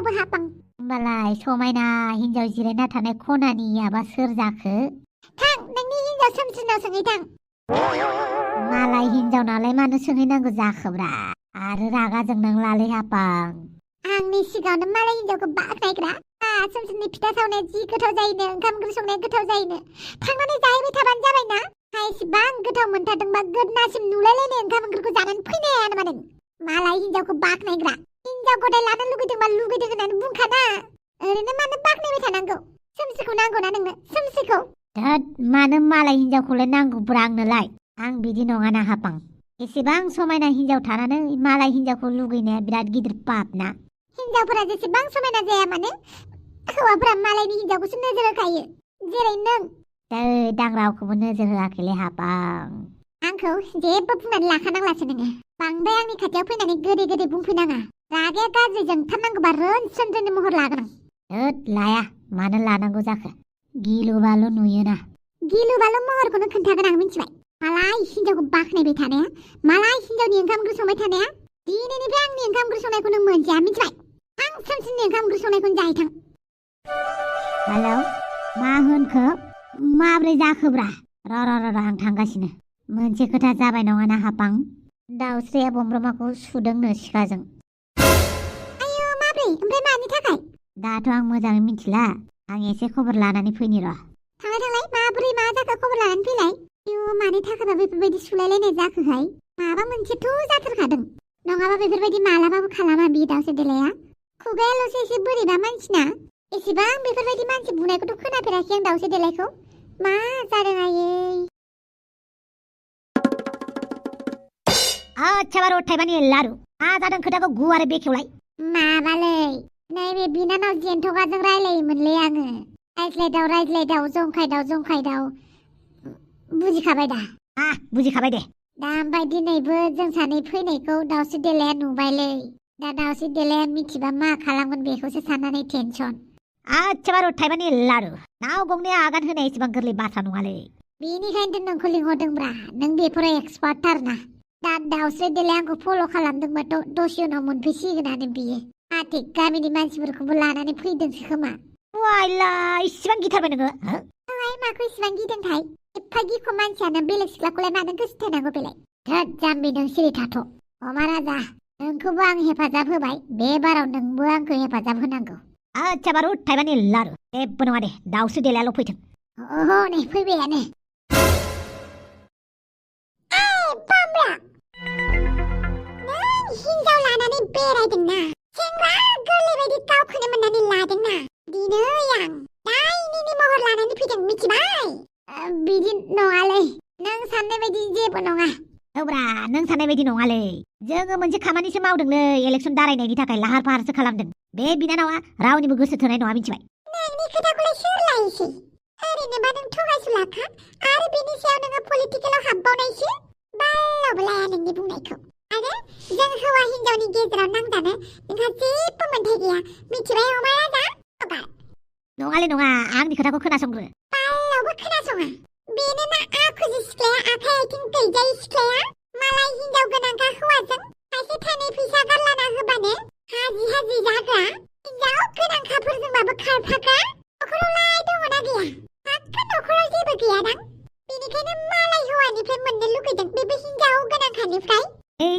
रावबो हाबां होमबालाय समायना हिन्जाव जिरायना थानाय खनानि आबा सोर जाखो थां नोंनि हिन्जाव सोमस्रिनाव सोंहैथां मालाय हिन्जाव नालाय मानो सोंहैनांगौ जाखोब्रा आरो रागा जोंनांलालै हाबां आंनि सिगाङावनो मालाय हिन्जावखौ बाख्नायग्रा सोमस्रिनि फिथा सावनाया जि गोथाव जायोनो ओंखाम ओंख्रि संनाया गोथाव जायोनो थांनानै जाहैबाय थाबानो जाबायना एसेबां गोथाव मोनथारदोंबा गोदनासिम नुलायलायनाय ओंखाम ओंख्रिखौ जानानै फैनो हाया नामा नों मालाय हिन्जावखौ बाख्नायग्रा हिन्जाव गदाय लानो लुगैदोंबा लुगैदों होननानै बुंखाना ओरैनो मानो बाख्नायबाय थानांगौ सोमस्रिखौ नांगौना नोंनो सोमस्रिखौ धोद मानो मालाय हिन्जावखौलाय नांगौब्रा आंनोलाय आं बिदि नङाना हाबां एसेबां समायना हिन्जाव थानानै मालाय हिन्जावखौ लुगैनाया बिराद गिदिर पाप ना हिन्जावफोरा जेसेबां समायना जाया मानो हौवाफोरा मालायनि हिन्जावखौसो नोजोर होखायो जेरै नों आं रावखौबो नोजोर होआखैलै हाबां आंखौ जेबो बुंनानै लाखानांलासो नोङो बांद्राय आंनि खाथियाव फैनानै गोदै गोदै बुंफैनाङा रागाया गाज्रि जोंथारनांगौबा रोन महर लागोन आं धोद लाया मानो लानांगौ जाखो गिलु बालु नुयोना गिलु बालु महरखौनो खोन्थागोन आं मिथिबाय मालाय हिन्जावखौ बाख्नायबाय थानाया मालाय हिन्जावनि ओंखाम ओंख्रि संबाय थानाया दिनैनिफ्राय आंनि ओंखाम ओंख्रि संनायखौ नों मोनजाया मिथिबाय आं सोमस्रिनि ओंखाम ओंख्रि संनायखौनो जाहैथां हेलौ मा होनखो माब्रै जाखोब्रा र' आं थांगासिनो मोनसे खोथा जाबाय नङाना हाबां दाउस्रिया बमब्रमाखौ सुदोंनो सिखाजों आयौ माब्रै ओमफ्राय मानि थाखाय दाथ' आं मोजाङै मिथिला आं एसे खबर लानानै फैनि र' थांलाय माब्रै मा जाखो खबर लानानै फैलाय आयौ मानि थाखायबा बेफोरबायदि सुलायलायनाय जाखोहाय माबा मोनसेथ' जाथारखादों नङाबा बेफोरबायदि मालाबाबो खालामा बि दाउस्रि देलाया खुगायाल'सो एसे बोरैबा मानसिना एसेबां बेफोरबायदि मानसि बुंनायखौथ' खोनाफेराखै आं दाउस्रि देलायखौ मा जादों आयै आच्छा बार' थाइबानि लारु मा जादों खोथाखौ गुवारै बेखेवलाय माबालै नैबे बिनानाव जेन्थ'खाजों रायलायोमोनलै आङो रायज्लायदाव जंखायदाव बुजिखाबाय दा बुजिखाबाय दे दा ओमफ्राय दिनैबो जों सानै फैनायखौ दाउस्रि देलाया नुबायलै दा दाउस्रि देलाया मिथिबा मा खालामगोन बेखौसो साननानै टेनसन आच्छा बार' थाइबानि लारु नाव गंनै आगान होनाय एसेबां गोरलै बाथ्रा नङालै बेनिखायनोथ' नोंखौ लिंहरदोंब्रा नों बेफोराव एक्सपार्टथार ना दा दाउस्रि देलाया आंखौ फल' खालामदोंबाथ' दसे उनाव मोनफैसिगोनानो बियो आथिक गामिनि मानसिफोरखौबो लानानै फैदोंसो खोमा वाइला इसिबां गिथारबाय नोङो माखौ इसिबां गिदोंथाय एफा गिख' मानसियानो बेलेग सिख्लाखौलाय मानो गोसो थैनांगौ बेलाय धोद जाम्बि नों सिरि थाथ' अमा राजा नोंखौबो आं हेफाजाब होबाय बे बाराव नोंबो आंखौ हेफाजाब होनांगौ आच्छा बारु थाइबानि लारु जेबो नङा दे दाउस्रि देलायाल' फैथों अह नै फैबायानो हिन्जाव लानानै बेरायदोंना सेंग्रा गोरलै बायदि गावखौनो मोननानै लादोंना दिनै आं दायनिनि महर लानानै फैदों मिथिबाय बिदि नङालै नों साननाय बायदि जेबो नङा औब्रा नों साननाय बायदि नङालै जोङो मोनसे खामानिसो मावदोंलै इलेक्सन दारायनायनि थाखाय लाहार फाहारसो खालामदों बे बिनानावा रावनिबो गोसो थोनाय नङा मिथिबाय नोंनि खोथाखौलाय सोर लायोसै ओरैनोबा नों थगायसुलाखा आरो बेनि सायाव नोङो पलिटिकेलाव हाबबावनायसो बालावबो लाया नोंनि बुंनायखौ आरो जों हौवा हिन्जावनि गेजेराव नांजानो नोंहा जेबो मोन्थाय गैया मिथिबाय अमा राजा नङालै नङा आंनि खोथाखौ खोनासंग्रो बालावबो खोनासङा बेनोना आखुजि सिख्लाया आखाइ आथिं गैजायै सिख्लाया मालाय हिन्जाव गोनांखा हौवाजों थाइसे थाइनै फैसा गारलाना होबानो हाजि जाग्रा हिन्जाव गोनांखाफोरजोंबाबो खारफाग्रा न'खरावलाय दङना गैया हाखा न'खराव जेबो गैयादां बेनिखायनो मालाय हौवानिफ्राय मोननो लुगैदों बेबो हिन्जाव गोनांखानिफ्राय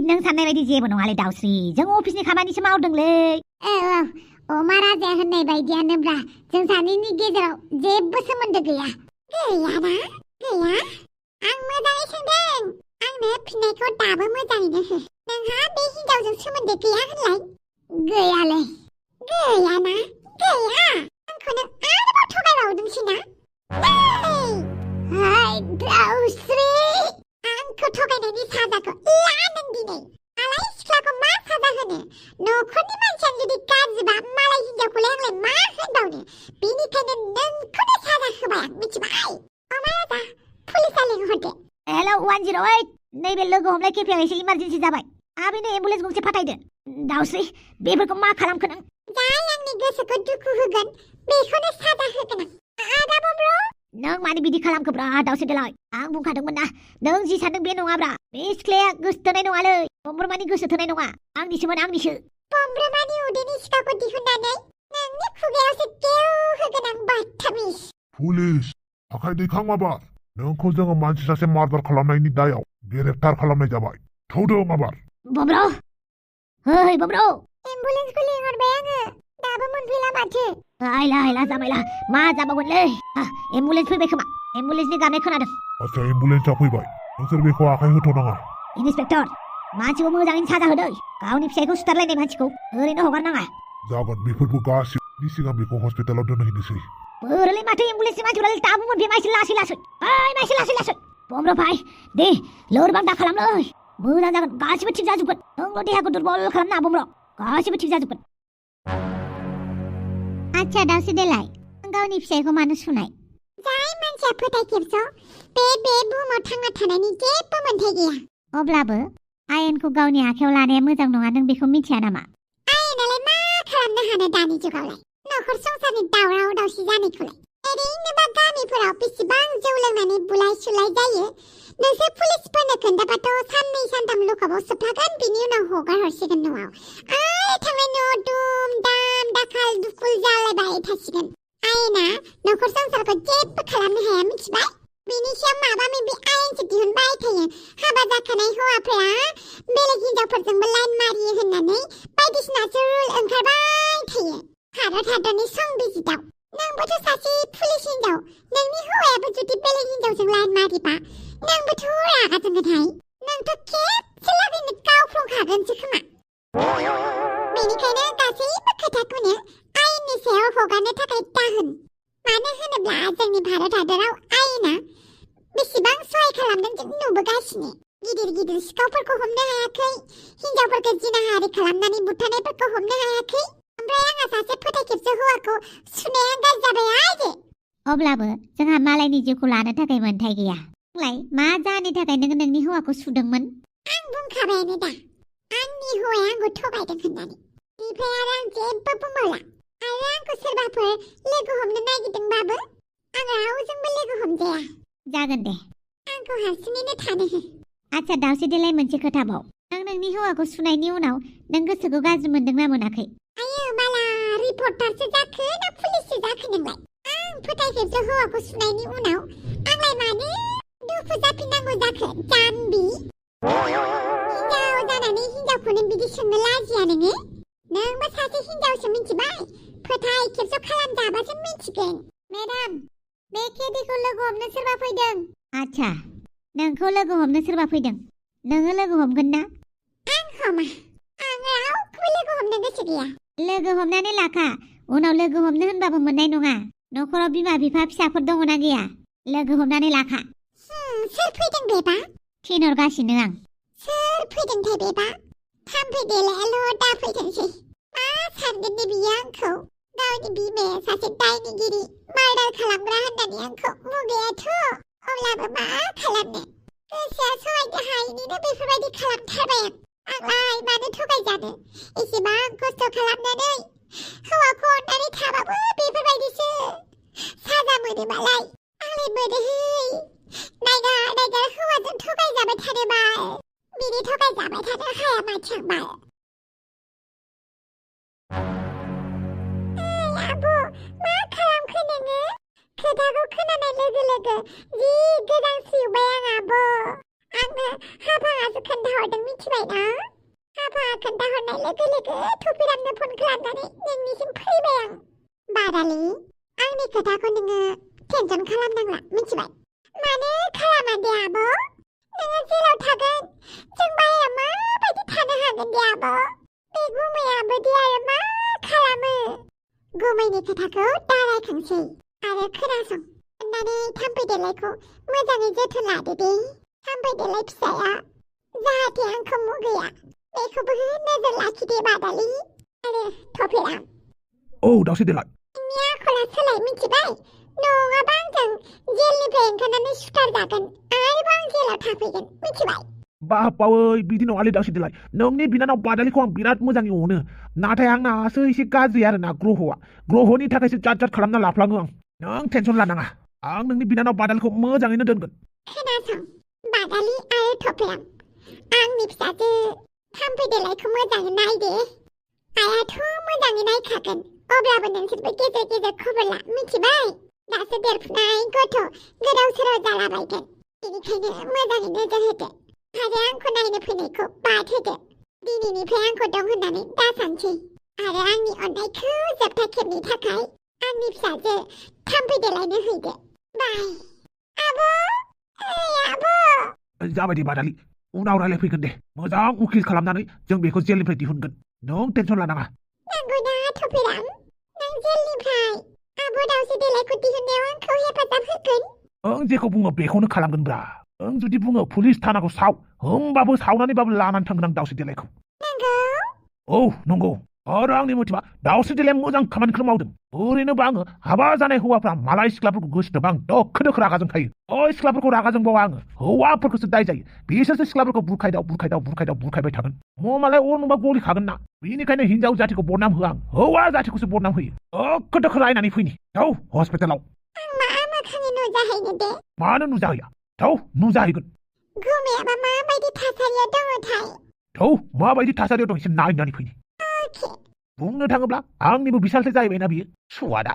नों साननाय बायदि जेबो नङालै दाउस्रि जों अफिसनि खामानिसो मावदोंलै औ अमा राजा होननाय बायदियानोब्रा जों सानैनि गेजेराव जेबो सोमोन्दो गैया गैयाना गैया आं मोजाङै सोंदों आंनो फिननायखौ दाबो मोजाङैनो हो नोंहा बे हिन्जावजों सोमोन्दो गैया होनलाय गैयालै गैयाना गैया आंखौनो आरोबाव थगायबावदोंसैना हाय दाउस्रि आंखौ थगायनायनि साजाखौ ला नों दिनै आलाय सिख्लाखौ मा साजा होनो न'खरनि मानसियानो जुदि गाज्रिबा मालाय हिन्जावखौलाय आंलाय मा होनबावनो बेनिखायनो नोंखौनो साजा होबाय आं मिथिबाय अमा राजा पुलिसा लिंहरदो हेल' 108 नैबे लोगो हमलाय केफेआव एसे इमारजेन्सि जाबाय आबैनो एम्बुलेन्स गंसे फाथायदो दाउस्रि बेफोरखौ मा खालामखो नों जाय आंनि गोसोखौ दुखु होगोन बेखौनो साजा होगोन आं आदा बमब्र नों मानो बिदि खालामखोब्रा दाउस्रि देलाय आं बुंखादोंमोन ना नों जि सानदों बे नङाब्रा बे सिख्लाया गोसो थोनाय नङालै बमब्रमानि गोसो थोनाय नङा आंनिसोमोन आंनिसो बमब्रमानि उदैनि सिखाखौ दिहुन होननानै नोंनि खुगायावसो गेव होगोन आं बदतमिज पुलिस आखाइ दैखांमाबा नोंखौ जोङो मानसि सासे मार्डार खालामनायनि दायाव ग्रेप्टार खालामनाय जाबाय थौदो माबार बब्र ओइ बब्र एम्बुलेन्सखौ लिंहरबाय आङो दाबो मोनफैला माथो आइला जाबायला मा जाबावगोनलै एम्बुलेन्स फैबाय खोमा एम्बुलेन्सनि गाबनाय खोनादों आच्छा एम्बुलेन्सआ फैबाय नोंसोर बेखौ आखाइ होथ'नाङा इन्सपेक्टर मानसिखौ मोजाङैनो साजा होदै गावनि फिसायखौ सुथारलायनाय मानसिखौ ओरैनो हगारनाङा जागोन बेफोरबो गासिबोनि सिगां बेखौ हस्पिटालाव दोनहैनोसै बोरलै माथो एम्बुलेन्सनि मानसिफोरा दाबो मोनफैया मानसि लासै ओइ मानसि लासै बम्र भाइ दे लोरबां दा खालामलै मोजां जागोन गासिबो थिग जाजोबगोन नोंल' देहाखौ दुरबल खालामना बम्र गासिबो थिग जाजोबगोन आच्छा दावस्रि देलाय गावनि फिसायखौ मानो सुनाय जाय मानसिया फोथायखेबस बे बुहुमाव थांना थानायनि जेबो मोन्थाय गैया अब्लाबो आयेनखौ गावनि आखायाव लानाया मोजां नङा नों बेखौ मिथिया नामा आयेनालाय मा खालामनो हानो दानि जुगावलाय नखर संसारनि दावराव दावसि जानायखौलाय ओरैनोबा गामिफोराव बेसेबां जौ लोंनानै बुलाय सुलाय जायो नोंसोर पुलिसफोरनो खोन्थाबाथ' साननै सानथाम लकआपआव सोबथागोन बिनि उनाव हगार हरसिगोन न'आव आरो थांनाय न'आव दुम दाम दाखाल दुखुल जालायबाय थासिगोन आयेना नखर संसारखौ जेबो खालामनो हाया मिथिबाय बेनि सायाव माबा माबि आयेनसो दिहुनबाय थायो हाबा जाखानाय हौवाफोरा बेलेग हिनजावफोरजोंबो लाइन मारियो होननानै बायदिसिनासो रुल ओंखारबाय थायो भारत हादरनि संबिजिताव नोंबोथ' सासे पुलिस हिनजाव नोंनि हौवायाबो जुदि बेलेग हिनजावजों लाइन मारिबा नोंबोथ' रागा जोंगोनहाय नोंथ' खेबसे लागैनो गावफ्लंखागोनसो खोमा बेनिखायनो गासैबो खोथाखौनो आयेननि सायाव हगारनो थाखाय दाहोन मानो होनोब्ला जोंनि भारत हादराव आयेना बेसेबां सहाय खालामदों जों नुबोगासिनो गिदिर गिदिर सिखावफोरखौ हमनो हायाखै हिनजावफोरखौ जिनाहारि खालामनानै बुथारनायफोरखौ हमनो हायाखै ओमफ्राय आंहा सासे फोथायखेबस हौवाखौ सुनाया गाज्रि जाबाय आरो अब्लाबो जोंहा मालायनि जिउखौ लानो थाखाय मोन्थाय गैया नोंलाय मा जाहोननि थाखाय नों नोंनि हौवाखौ सुदोंमोन आं बुंखाबायानो दा आंनि हौवाया आंखौ थगायदों होननानै बेनिफ्राय आरो आं जेबो बुंबावला आरो आंखौ सोरबाफोर लोगो हमनो नागिरदोंबाबो आं रावजोंबो लोगो हमजाया जागोन दे आंखौ हारसिङैनो थानो हो आच्छा दावस्रि देलाय मोनसे खोथाबाव नों नोंनि हौवाखौ सुनायनि उनाव नों गोसोखौ गाज्रि मोनदोंना मोनाखै आयो माला रिपर्टारसो जाखो ना पुलिससो जाखो नोंलाय आं फोथायखेबस हौवाखौ सुनायनि उनाव आंलाय मानो दुखु जाफिननांगौ जाखो जाम्बि हिनजाव जानानै हिनजावखौनो बिदि सोंनो लाजिया नोङो नोंबो सासे हिनजावसो मिथिबाय फोथायखेबस खालामजाबासो मिथिगोन मेडाम बे केदिखौ लोगो हमनो सोरबा फैदों आच्छा नोंखौ लोगो हमनो सोरबा फैदों नोङो लोगो हमगोन ना आं हमा आं रावखौबो लोगो हमनो गोसो गैया लोगो हमनानै लाखा उनाव लोगो हमनो होनबाबो मोननाय नङा नखराव बिमा बिफा फिसाफोर दङना गैया लोगो हमनानै लाखा सोर फैदों बेबा थिनहरगासिनो आं सोर फैदोंथाय बेबा थाम्फै देलायाल' दा फैथोंसै मा सानगोन दे बियो आंखौ गावनि बिमाया सासे दायनिगिरि मार्डार खालामग्रा होननानै आंखौ मुगैयाथ' अब्लाबो मा खालामनो गोसोआ सहायनो हायैनिनो बेफोरबायदि खालामथारबाय आंलाय मानो थगायजानो एसेबां खस्थ' खालामनानै हौवाखौ अननानै थाबाबो बेफोरबायदिसो साजा मोनोबालाय आंलाय मोनोहै नायगार हौवाजों थगायजाबाय थानोबाल बिदि थगायजाबाय थानो हाया माथो आंबाल आब' मा खालामखो नोङो खोथाखौ खोनानाय लोगो लोगो जि गोजांस्रिउबाय आं आब' आंनो हाफाङासो खोन्थाहरदों मिथिबायना हाफाङा खोन्थाहरनाय लोगो लोगो थफिरामनो फन खालामनानै नोंनिसिम फैबाय आं बादालि आंनि खोथाखौ नोङो टेनसन खालामनांला मिथिबाय मानो खालामा दे आब' नोङो जेराव थागोन जों बाहेराव माबायदि थानो हागोन दे आब' बे गुमैयाबो दे आरो मा खालामो गुमैनि खोथाखौ दा रायखांसै आरो खोनासं अन्नानै थाम्फै देलायखौ मोजाङै जोथोन लादो दे थाम्फै देलाय फिसाया जाहाथे आंखौ मुगैया बेखौबो नोजोर लाखिदे बादालि आरो थफिराम औ दावस्रि देलाय नोंनि आखला सोलाय मिथिबाय नङाबा आंजों जेलनिफ्राय ओंखारनानै सुथार जागोन आरोबाव आं जेलाव थाफैगोन मिथिबाय बावै बिदि नङालै दावस्रि देलाय नोंनि बिनानाव बादालिखौ आं बिराद मोजाङै अनो नाथाय आंनासो एसे गाज्रि आरोना ग्रह'नि थाखायसो जात खालामना लाफ्लाङो आं नों टेनसन लानाङा आं नोंनि बिनानाव बादालिखौ मोजाङैनो दोनगोन खोनासं बादालि आरो थफिराम आंनि फिसाजो थाम्फै देलायखौ मोजाङै नायदे आइयाथ' मोजाङै नायखागोन अब्लाबो नोंसोरबो गेजेर गेजेर खबर ला मिथिबाय दासो देरफुनाय गथ' गोदाव सोराव जालाबायगोन बेनिखायनो मोजाङै नोजोर होदो आरो आंखौ नायनो फैनायखौ बाद होदो दिनैनिफ्राय आंखौ दं होननानै दासानसै आरो आंनि अननायखौ जोबथा खेबनि थाखाय आंनि फिसाजो थाम्फै देलायनो हैदो बाय आब' आब' जाबाय दे बादालि उनाव रायलायफैगोन दे मोजां उकिल खालामनानै जों बेखौ जेलनिफ्राय दिहुनगोन नों टेनसन लानाङा नंगौना थफिराम नों जेलनिफ्राय आब' दाउस्रि देलायखौ दिहुननायाव आंखौ हेफाजाब होगोन ओं जेखौ बुङो बेखौनो खालामगोनब्रा ओं जुदि बुङो पुलिस थानाखौ साव होमबाबो सावनानैबाबो लानानै थांगोन आं दाउस्रि देलायखौ नंगौ औ नंगौ आरो आंनि मथेबा दाउस्रि देलाया मोजां खामानिखौनो मावदों ओरैनोबा आङो हाबा जानाय हौवाफ्रा मालाय सिख्लाफोरखौ गोसोथोबा आं दोखो दोखो रागा जोंखायो ओइ सिख्लाफोरखौ रागा जोंबावा आङो हौवाफोरखौसो दाय जायो बिसोरसो सिख्लाफोरखौ बुरखायदाव थागोन मालाय अर नुबा गलि खागोन ना बेनिखायनो हिनजाव जाथिखौ बदनाम होआ आं हौवा जाथिखौसो बदनाम होयो दोखो दोखो रायनानै फैनि थाव हस्पिटालाव आं मा मोखाङै नुजाहैनो दे मानो नुजाहैया थाव नुजाहैगोन गुमैयाबा माबायदि थासारियाव दङथाय थाव माबायदि थासारियाव दं एसे नायनानै फैनि अके बुंनो थाङोब्ला आंनिबो बिसालसो जाहैबायना बियो सुवादा